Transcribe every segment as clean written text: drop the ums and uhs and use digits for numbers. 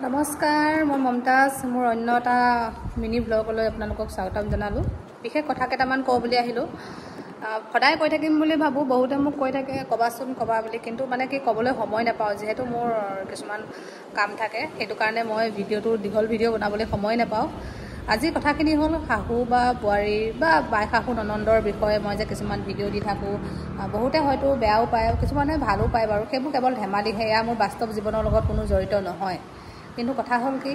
নমস্কাৰ, মই মমতাজ। মোৰ অন্য এটা মিনি ব্লগলৈ আপোনালোকক স্বাগতম জনালোঁ। বিশেষ কথা কেইটামান কওঁ বুলি আহিলোঁ। সদায় কৈ থাকিম বুলি ভাবোঁ, বহুতে মোক কৈ থাকে ক'বাচোন ক'বা বুলি, কিন্তু মানে কি ক'বলৈ সময় নাপাওঁ, যিহেতু মোৰ কিছুমান কাম থাকে। সেইটো কাৰণে মই ভিডিঅ'টো দীঘল ভিডিঅ' বনাবলৈ সময় নাপাওঁ। আজি কথাখিনি হ'ল শাহু বা বোৱাৰী বা বাই শাহু ননন্দৰ বিষয়ে মই যে কিছুমান ভিডিঅ' দি থাকোঁ, বহুতে হয়তো বেয়াও পায়, কিছুমানে ভালো পায় বাৰু। সেইবোৰ কেৱল ধেমালিহে, এয়া মোৰ বাস্তৱ জীৱনৰ লগত কোনো জড়িত নহয়। কিন্তু কথা হ'ল কি,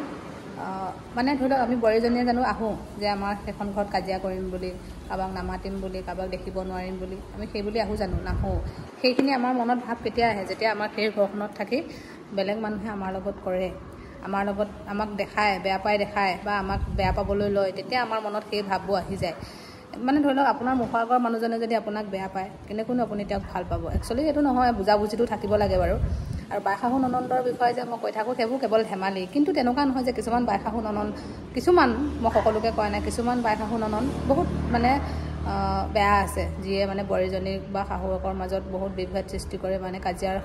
মানে ধৰি লওক আমি বোৱাৰীজনীয়ে জানো আহোঁ যে আমাৰ সেইখন ঘৰত কাজিয়া কৰিম বুলি, কাৰোবাক নামাতিম বুলি, কাৰোবাক দেখিব নোৱাৰিম বুলি, আমি সেই বুলি আহোঁ জানো? নাহোঁ। সেইখিনি আমাৰ মনত ভাৱ কেতিয়া আহে? যেতিয়া আমাৰ সেই ঘৰখনত থাকি বেলেগ মানুহে আমাৰ লগত কৰে, আমাৰ লগত আমাক দেখায়, বেয়া পাই দেখায় বা আমাক বেয়া পাবলৈ লয়, তেতিয়া আমাৰ মনত সেই ভাৱবোৰ আহি যায়। মানে ধৰি লওক আপোনাৰ মুখৰ আগৰ মানুহজনে যদি আপোনাক বেয়া পায়, কেনেকৈনো আপুনি তেওঁক ভাল পাব? একচুৱেলি সেইটো নহয়, বুজাবুজিটো থাকিব লাগে বাৰু। আৰু বাই শাহু ননন্দৰ বিষয়ে যে মই কৈ থাকোঁ, সেইবোৰ কেৱল ধেমালি। কিন্তু তেনেকুৱা নহয় যে কিছুমান বাই শাহু ননন্দ, কিছুমান, মই সকলোকে কোৱা নাই, কিছুমান বাই শাহু ননন্দ বহুত মানে বেয়া আছে, যিয়ে মানে বোৱাৰীজনীক বা শাহুৱেকৰ মাজত বহুত বিভেদ সৃষ্টি কৰে, মানে কাজিয়াৰ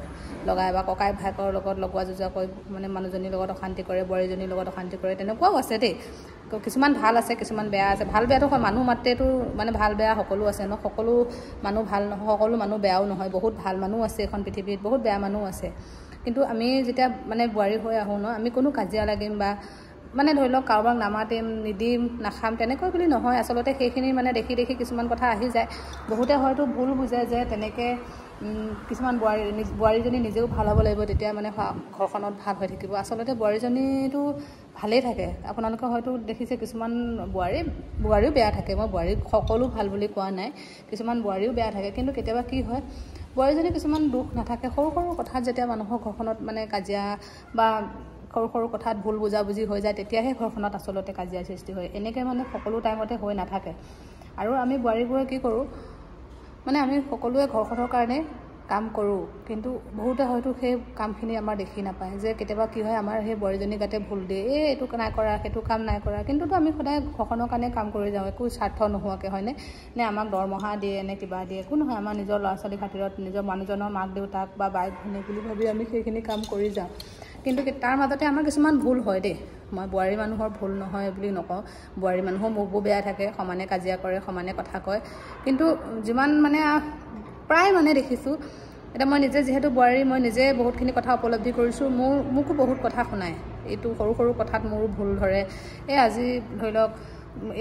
লগায় বা ককাই ভায়েকৰ লগত লগোৱা যুঁজা কৰি মানে মানুহজনীৰ লগত অশান্তি কৰে, বোৱাৰীজনীৰ লগত অশান্তি কৰে, তেনেকুৱাও আছে দেই। কিছুমান ভাল আছে, কিছুমান বেয়া আছে। ভাল বেয়াটো হয়, মানুহ মাত্ৰেতো মানে ভাল বেয়া সকলো আছে ন। সকলো মানুহ ভাল নহয়, সকলো মানুহ বেয়াও নহয়। বহুত ভাল মানুহ আছে এইখন পৃথিৱীত, বহুত বেয়া মানুহ আছে। কিন্তু আমি যেতিয়া মানে বোৱাৰী হৈ আহোঁ ন, আমি কোনো কাজিয়া লাগিম বা মানে ধৰি লওক কাৰোবাক নামাতিম, নিদিম, নাখাম তেনেকৈ বুলি নহয়। আচলতে সেইখিনি মানে দেখি দেখি কিছুমান কথা আহি যায়। বহুতে হয়তো ভুল বুজে যে তেনেকৈ কিছুমান বোৱাৰী, বোৱাৰীজনী নিজেও ভাল হ'ব লাগিব, তেতিয়া মানে ঘৰখনত ভাল হৈ থাকিব। আচলতে বোৱাৰীজনীতো ভালেই থাকে। আপোনালোকে হয়তো দেখিছে কিছুমান বোৱাৰীও বেয়া থাকে। মই বোৱাৰী সকলো ভাল বুলি কোৱা নাই, কিছুমান বোৱাৰীও বেয়া থাকে। কিন্তু কেতিয়াবা কি হয়, বোৱাৰীজনী কিছুমান দুখ নাথাকে, সৰু সৰু কথাত যেতিয়া মানুহৰ ঘৰখনত মানে কাজিয়া বা সৰু সৰু কথাত ভুল বুজাবুজি হৈ যায়, তেতিয়াহে ঘৰখনত আচলতে কাজিয়াৰ সৃষ্টি হয়। এনেকৈ মানে সকলো টাইমতে হৈ নাথাকে। আৰু আমি বোৱাৰীবোৰে কি কৰোঁ, মানে আমি সকলোৱে ঘৰখনৰ কাৰণে কাম কৰোঁ, কিন্তু বহুতে হয়তো সেই কামখিনি আমাৰ দেখি নাপায়। যে কেতিয়াবা কি হয়, আমাৰ সেই বোৱাৰীজনীৰ গাতে ভুল দিয়ে, এই এইটো নাই কৰা, সেইটো কাম নাই কৰা। কিন্তুতো আমি সদায় ঘৰখনৰ কাৰণে কাম কৰি যাওঁ, একো স্বাৰ্থ নোহোৱাকৈ, হয়নে? নে আমাক দৰমহা দিয়ে নে কিবা দিয়ে? একো নহয়। আমাৰ নিজৰ ল'ৰা ছোৱালীৰ খাতিৰত, নিজৰ মানুহজনৰ মাক দেউতাক বা বাইক ভনীক বুলি ভাবি আমি সেইখিনি কাম কৰি যাওঁ। কিন্তু তাৰ মাজতে আমাৰ কিছুমান ভুল হয় দেই। মই বোৱাৰী মানুহৰ ভুল নহয় বুলি নকওঁ। বোৱাৰী মানুহৰ মুখবোৰ বেয়া থাকে, সমানে কাজিয়া কৰে, সমানে কথা কয়। কিন্তু যিমান মানে প্ৰায় মানে দেখিছোঁ, এতিয়া মই নিজে যিহেতু বোৱাৰী, মই নিজে বহুতখিনি কথা উপলব্ধি কৰিছোঁ। মোকো বহুত কথা শুনায়, এইটো সৰু সৰু কথাত মোৰো ভুল ধৰে। এই আজি ধৰি লওক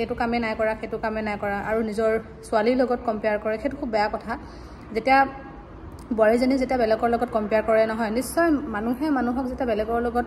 এইটো কামেই নাই কৰা, সেইটো কামেই নাই কৰা, আৰু নিজৰ ছোৱালীৰ লগত কম্পেয়াৰ কৰে, সেইটো খুব বেয়া কথা। যেতিয়া বোৱাৰীজনী যেতিয়া বেলেগৰ লগত কম্পেয়াৰ কৰে নহয়, নিশ্চয় মানুহে মানুহক যেতিয়া বেলেগৰ লগত